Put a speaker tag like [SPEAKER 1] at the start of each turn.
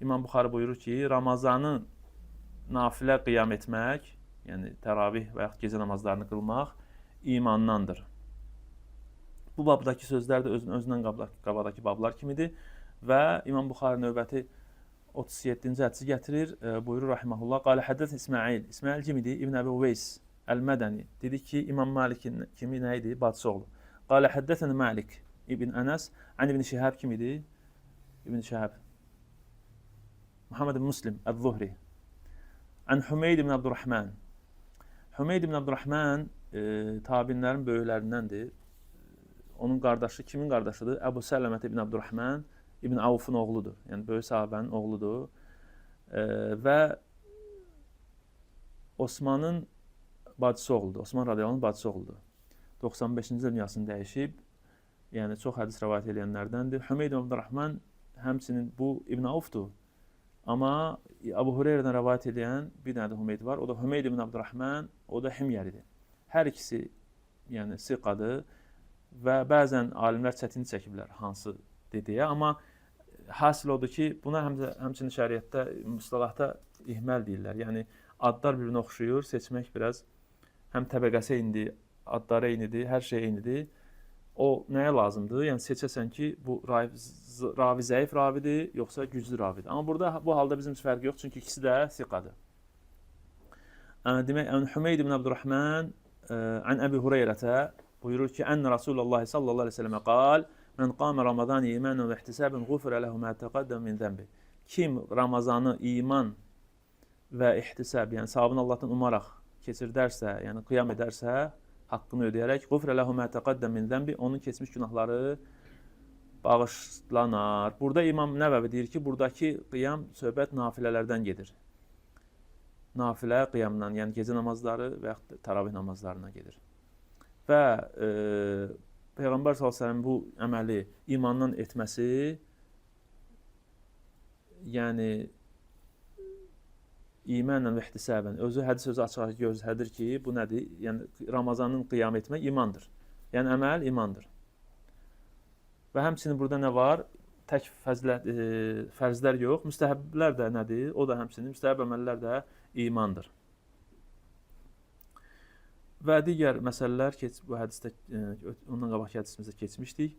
[SPEAKER 1] İmam Buxarı buyurur ki, Ramazanı nafilə qiyam etmək, yəni təravih və yaxud gecə namazlarını qılmaq imandandır. Bu babdakı sözlər də özündən qabaqdakı bablar kimidir və İmam Buxarı növbəti 37-ci hədisi gətirir. Buyurur rahimehullah, qala həddəs İsmail. İsmail kim idi? İbn Əbi Uveys Əl-Mədəni. Dedi ki, İmam Malikin kimi nə idi? Bacısı oğlu. Qala həddəsən Malik İbn Ənəs an İbn Şihab kim idi? İbn Şihab. Muhammed ibn Muslim Əz-Zuhri. An Hümeyd ibn Abdurrahman. Hümeyd ibn Abdurrahman tabinlərin böyüklərindəndir. Onun qardaşı kimin qardaşıdır? Əbu Sələmət ibn Abdurrahman İbn Avfun oğludur. Yəni böyük sahabənin oğludur. Və Osmanın bacısı oğludur. Osman radiyallahu anh'ın bacısı oğludur. 95-ci il dünyasını dəyişib. Yəni çox hədis rəvayət edənlərdəndir. Hümeyd ibn Abdurrahman həmçinin bu İbn Avfdur. Amma Əbu Hüreyrədən rəvayət edən bir dənə də Hümeyd var. O da Hümeyd ibn Abdurrahman, o da Himyəridir. Hər ikisi yəni siqadır və bəzən alimlər çətinlik çəkiblər hansı dediyə, amma hasil odur ki, buna həm də həmçinin şəriətdə, müstəlahda ihməl deyirlər. Yəni adlar bir-birinə oxşayır, seçmək biraz həm təbəqəsi eynidir, adları eynidir, hər şey eynidir. O nəyə lazımdır? Yəni seçəsən ki, bu ravi zəif ravidir, yoxsa güclü ravidir. Amma burada bu halda bizim üçün fərqi yox, çünki ikisi də siqadır. Demək, Hümeyd ibn Abdurrahman an Əbi Hüreyrətə buyurur ki, ən Rasulullah sallallahu əleyhi və səlləmə qal: "Mən qama Ramazan imanan və ihtisaban ğufira lehu ma taqaddama min zənbi." Kim Ramazanı iman və ihtisab, yəni savabını Allahdan umaraq keçirdərsə, yəni qiyam edərsə, haqqını ödəyərək, "Ğufira lehu ma taqaddama min zənbi", onun keçmiş günahları bağışlanar. Burada İmam Nəvəvi deyir ki, buradakı qiyam söhbət nafilələrdən gedir. Nafilə qiyamdan, yəni gecə namazları və yaxud təravih namazlarına gedir. Və Peyğəmbər sallallahu əleyhi və səlləm bu əməli imandan etməsi, yəni imanla və ihtisabən, özü hədis özü açıq göstərir ki, bu nədir? Yəni Ramazanın qiyam etmək imandır. Yəni əməl imandır. Və həmçinin burada nə var? Tək fəzilət, fərzlər yox, müstəhəblər də nədir? O da həmçinin müstəhəb əməllər də imandır. Və digər məsələlər bu hədisdə, ondan qabaqki hədisimizdə keçmişdik.